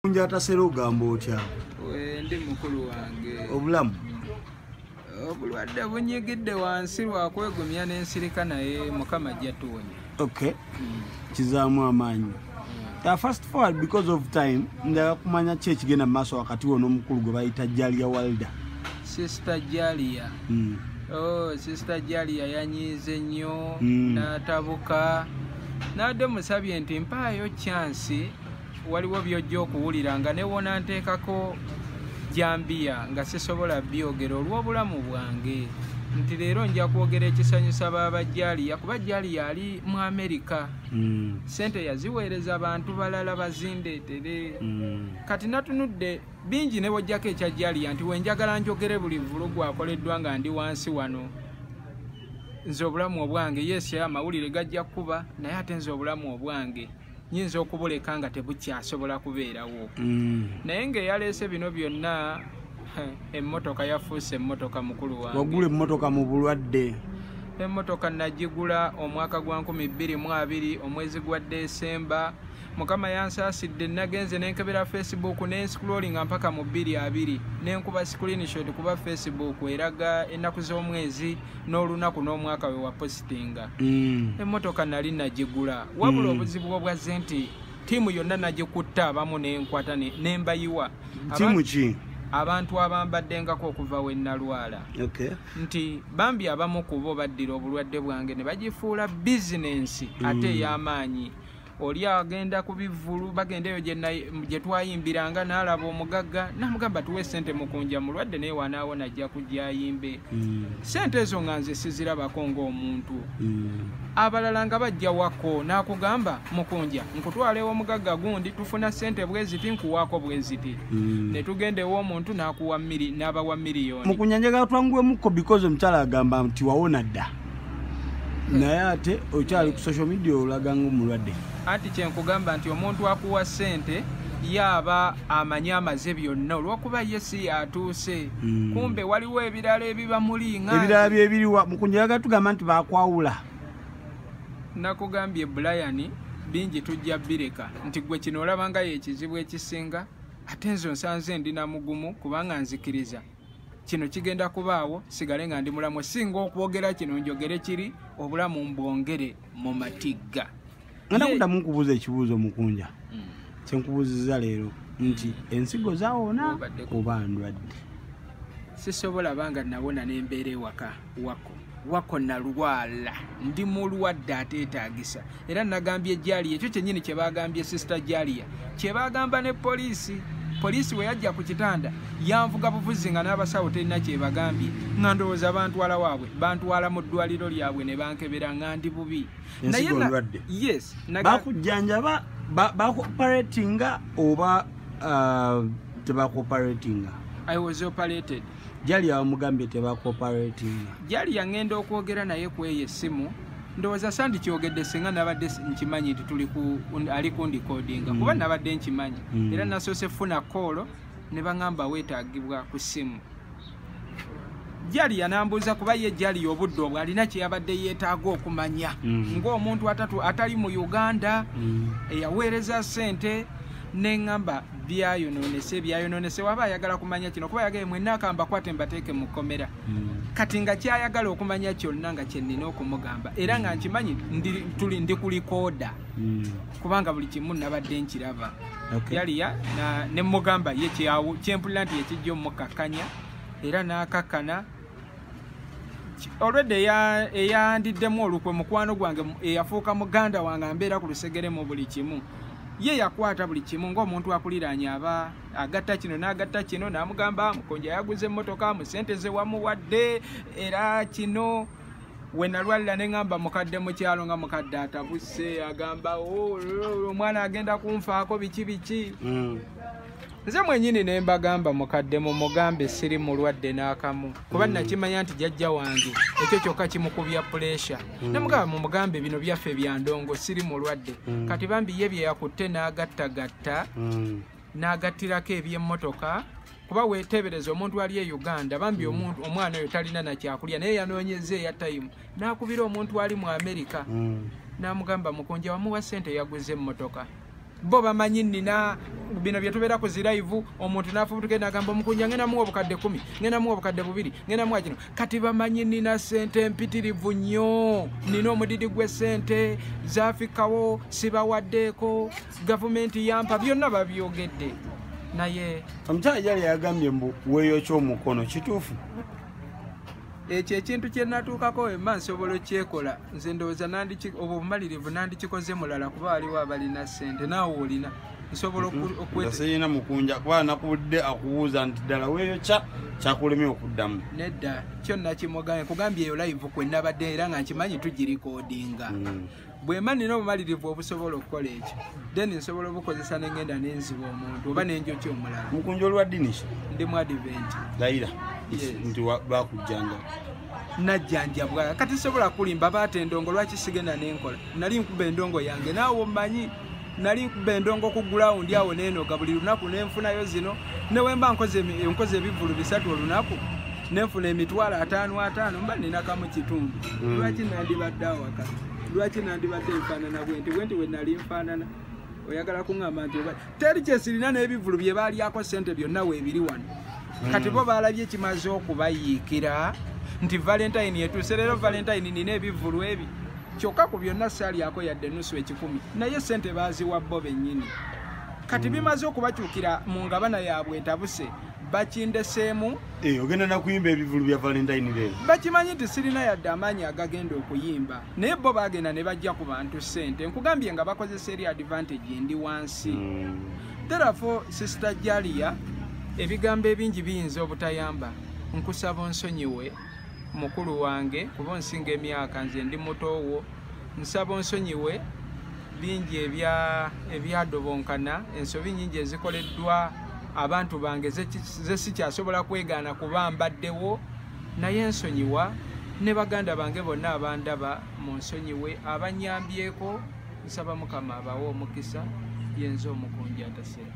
Njatasera ogamba otya? Ndi mukulu wange. Obulamu? Obulwadde bunyigidde wansi lwakwegumya n'ensirika, naye Mukama ajja tuwonya. Okay. Kizaamu amaanyi. Fast forward because of time, njagala kumanya ki ekigenda mu maaso wakati wo n'omukulu gwe bayita Jalia Walda. Sister Jalia. Oh, Sister Jalia yanyiize nnyo, n'atabuka. Nadde musabye nti mpaayo chance, waliwo by'ojja okuwulira nga ne wona nteekako jambiya nga sisobola byogera olw'obulamu bwange, nti leero nja kwogera ekisanyusa baaba Jalia, kuba Jalia ali mu Amerika. Sente yaziweereza abantu balala bazindeetere. Kati natunudde bingi ne bw'ojjako ekya Jalia nti wenjagala njogere buli vulugu akoleddwa nga ndi wansi wano. Nze obulamu obwange, yes, amawulire gajja kuba, naye ate nze obulamu obwange nyinza okubuleka nga tebukyasobola kubeerawo. Naye ng'eyaleese bino byonna, emmotoka yafuuse emmotoka mukulu wange. Wagula emmotoka mu bulwadde? Emmotoka nagigula omwaka gwa 2020 omwezi gwa Desemba. Mukama yansaasidde, nagenze nenkebera Facebook nenscrollinga mpaka mu 2020, nenkuba screenshot kuba Facebook eraga ennaku z'omwezi n'olunaku n'omwaka we wapositinga. Emmotoka nali nagigula, wabula obuzibu obwazze nti ttiimu yonna nagikutta abamu nenkwata nembayiwa. Ttiimu ki? Abantu abambaddengako okuva we nalwala. Nti bambi abamu ku bo baddira obulwadde bwange ne bagifuula bizinensi ate ey'amaanyi. Oli agenda ku bivvulu, bagenda eyo gye twayimbiranga n'alaba omugagga n'amugamba tuwe ssente Mukunja mulwadde, naye wanaawona ajja kujja ayimbe. Ssente ezo nga nze sizirabako ng'omuntu. Abalala nga bajja wako n'akugamba Mukunja nkutwala ew'omugagga gundi tufuna ssente bwe ziti nkuwaako bwe ziti. Ne tugenda ew'omuntu n'akuwa n'abawa miliyoni. Mukunja njagala twanguwemuko because omukyala agamba nti wawona dda, naye ate okyali ku social media olaga ng'omulwadde. Anti kyenkugamba nti omuntu akuwa ssente yaaba amanyi amaze byonna olw'okuba ye si atuuse. Kumbe waliwo ebirala ebiba muli nga ebirala byebiriwa. Mukunja njagala tugamba nti bakwawula. Nakugambye Brian, bingi tujja bireka nti gwe kino olaba nga yekizibu ekisinga, ate nze nsanze ndi na mugumu kubanga nzikiriza kino kigenda kubaawo, sigale nga ndi mulamu. Singa okwogera kino njogere kiri, obulamu mbwongere mu matigga. Ngenda kuddamu nkubuuza ekibuuzo Mukunja, kyenkubuuzizza leero nti ensigo zaawona oba ndwadde? Sisobola banga nawona n'embeera ewaka wako nalwala, ndi mulwadde ateetaagisa. Era nagambye Jalia ekyo kyennyini kye bagambye Sister Jalia, kye bagamba ne poliisi. Poliisi we yajja ku kitanda yanvuga buvuzi nga n'abasawo terina kye bagambye, nga ndowooza bantwala waabwe, bantwala mu ddwaliro lyabwe ne bankebera nga ndi bubi. Ensigo ndwadde? Yes. Bakujjanjaba, bakuoperatinga oba tebakuoperatinga? I was operated. Jalia wamugambye tebakuoperatinga? Jalia ngenda okwogera naye ku eyo essimu, ndowooza sandi kyogedde singa nabadde nkimanyi nti tuli ku ali kundikodinga, kuba nabadde nkimanyi. Era nasoose funa koolo ne baŋŋamba weetaagibwa ku ssimu. Jalia n'ambuuza kuba ye Jalia obudde obwo alina kye yabadde yeetaaga okumanya ng'omuntu atali mu Uganda eyaweereza ssente, neŋŋamba byayonoonese waba ayagala kumanya kino, kuba yagaye mwenna akamba kwate mbateeke mu kkomera. Kati nga kyayagala okumanya kyonna nga kye nnina okumugamba, era nga nkimanyi ndi kulikooda kubanga buli kimu nabadde nkiraba. Jalia ne mugamba ye kyempulira nti ekijja omukakkanya, era n'akakkana. Olwedde eyandiddemu olukwe mukwano gwange eyafuuka muganda wange ambeera ku lusegere mu buli kimu, ye yakwata buli kimu ng'omuntu akuliraanye aba agatta kino n'agatta kino, n'amugamba Mukunja yaguze emmotoka mu ssente ze wamuwadde, era kino we nalwalira ne ŋŋamba mukadde mu kyalo nga mukadde atabuse, agamba omwana agenda kunfaako biki biki. Nze mwennyini ne mbagamba mukadde mumugambe siri mulwadde n'akamu, kuba nakimanya nti jjajja wange ekyo kyokka kimukubya puleesha. Ne mugamba mumugambe bino byaffe bya ndongo, siri mulwadde. Kati bambi ye bye yakutte n'agattagatta, n'agattirako eby'emmotoka, kuba weeteebereza omuntu ali e Uganda, bambi omuntu omwana oyo talina na kyakulya, naye yanoonyeza eya tayimu n'akubira omuntu ali mu Amerika n'amugamba Mukunja wamuwa ssente yaguze emmotoka. Bo bamanyi nina bino bye tubeera ku ziraivu, omuntu n'afubutuka n'agamba omukunja ngenda muwa obukadde 10, ngenda muwa obukadde 2, ngenda muwa kino. Kati bamanyi nina ssente mpitirivu nnyo, nina omudidi gw'essente zaafikawo, sibawaddeeko, gavumenti yampa, byonna babyogedde. Naye omukyala gyali yagambye mbu weeyokya omukono, kituufu? Ekyo ekintu kye natuukako emma nsobola okyekola. Nze ndowooza obwo obumalirivu nandikikoze mulala, kuba waliwo abalina ssente, naawe olina. Nsobola okwesirina mukunja kuba nakubudde akubuuza nti ddala weeyokya, kyakulemye okuddamu. Nedda, kyonna kimugambye, nkugambye eyo live kwe nabadde era nga nkimanyi tugirikodinga. Bwe mba nina obumalirivu obusobola okukola ekyo, then nsobola obukozesa ne ngenda nenziba omuntu oba nenjokya omulala. Mukunja oli wa ddiini ki? Ndi mu Advent. Layira nti bakujjanja. Najjanjabwa. Kati sobola kulimba, baata endongo, lwaki sigenda nenkola? Nali nkuba endongo yange, naawe omanyi nali nkuba endongo ku gulawundi awo neenoga buli lunaku nenfunayo zino, ne wemba nkoze ebivvulu 3 olunaku nenfuna 550 5 mba nina kamu kitundu. Lwaki nandibadde awaka? Lwaki nandibadde nfaanana bwenti bwenti we nali nfaanana? Oyagala kuŋŋamba nti teri kyesirina n'ebivvulu bye baalyako ssente byonna weebiri wano. Kati bo baalabye kimaze okubayiikira nti Valentine etuuse leero, Valentine nina ebivvulu ebi, kyokka ku byonna saalyako yadde nusu 1,000, naye ssente baaziwa bo bennyini. Kati bimaze okubakyukira mu ngabana yaabwe etabuse, bakindeseemu. Ogenda nakuyimba ebivvulu bya Valentine leero? Bakimanyi nti sirina yadde amaanyi agagenda okuyimba, naye bo baagenda ne bajja ku bantu ssente. Nkugambye nga bakozesa eri advantage endi wansi. Therefore, Sister Jalia, ebigambo ebingi biyinza obutayamba. Nkusaba onsonyiwe mukulu wange, kuba onsinga emyaka, nze ndi mutowo. Nsaba onsonyiwe bingi ebyadobonkana, ensobi nnyingi ezikoleddwa abantu bange ze sikyasobola kwegaana kuba mbaddewo, naye nsonyiwa ne baganda bange bonna abandaba mu nsonyiwe, abanyambyeko. Nsaba Mukama abawe omukisa, yenze omukunja atasera.